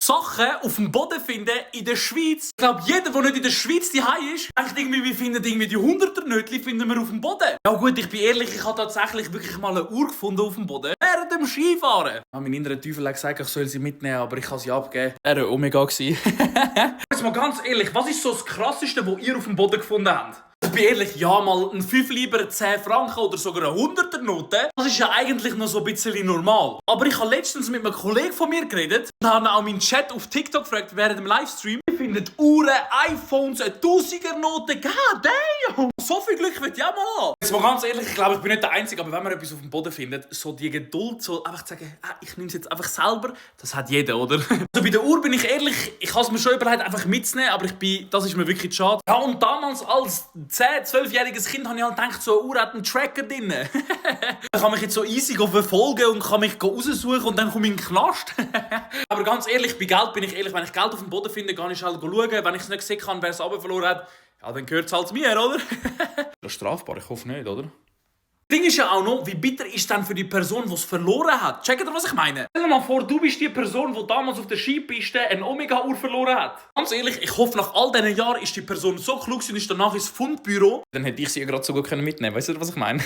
Sachen auf dem Boden finden in der Schweiz. Ich glaube, jeder, der nicht in der Schweiz daheim ist, denkt irgendwie, wir finden irgendwie die 100er-Nötchen finden wir auf dem Boden. Ja gut, ich bin ehrlich, ich habe tatsächlich wirklich mal eine Uhr gefunden auf dem Boden. Während dem Skifahren. Mein innerer Teufel hat gesagt, ich soll sie mitnehmen, aber ich kann sie abgeben. Er war Omega. Jetzt mal ganz ehrlich, was ist so das Krasseste, was ihr auf dem Boden gefunden habt? Ich bin ehrlich, ja mal ein 5 lieber 10 Franken oder sogar eine 100er-Note, das ist ja eigentlich noch so ein bisschen normal. Aber ich habe letztens mit einem Kollegen von mir geredet und habe auch meinen Chat auf TikTok gefragt während dem Livestream. Ich finde Uhren, iPhones, eine 1000er-Note, god damn! So viel Glück will ich auch mal haben. Jetzt mal ganz ehrlich, ich glaube, ich bin nicht der Einzige, aber wenn man etwas auf dem Boden findet, so die Geduld, so einfach zu sagen, ich nehme es jetzt einfach selber, das hat jeder, oder? Also bei der Uhr bin ich ehrlich, ich habe es mir schon überlegt, einfach mitzunehmen, aber das ist mir wirklich schade. Ja, und damals als 10-, 12-jähriges Kind habe ich halt gedacht, so eine Uhr hat einen Tracker drin. Ich kann mich jetzt so easy verfolgen und kann mich raussuchen und dann komme ich in den Knast. Aber ganz ehrlich, bei Geld bin ich ehrlich, wenn ich Geld auf dem Boden finde, gehe ich halt schauen. Wenn ich es nicht sehen kann, wer es verloren hat, ja, dann gehört es halt mir, oder? Das ist strafbar, ich hoffe nicht, oder? Das Ding ist ja auch noch, wie bitter ist es dann für die Person, die es verloren hat? Checkt ihr, was ich meine? Stell dir mal vor, du bist die Person, die damals auf der Skipiste eine Omega-Uhr verloren hat. Ganz ehrlich, ich hoffe, nach all diesen Jahren ist die Person so klug und ist danach ins Fundbüro. Dann hätte ich sie ja gerade so gut mitnehmen können. Weißt du, was ich meine?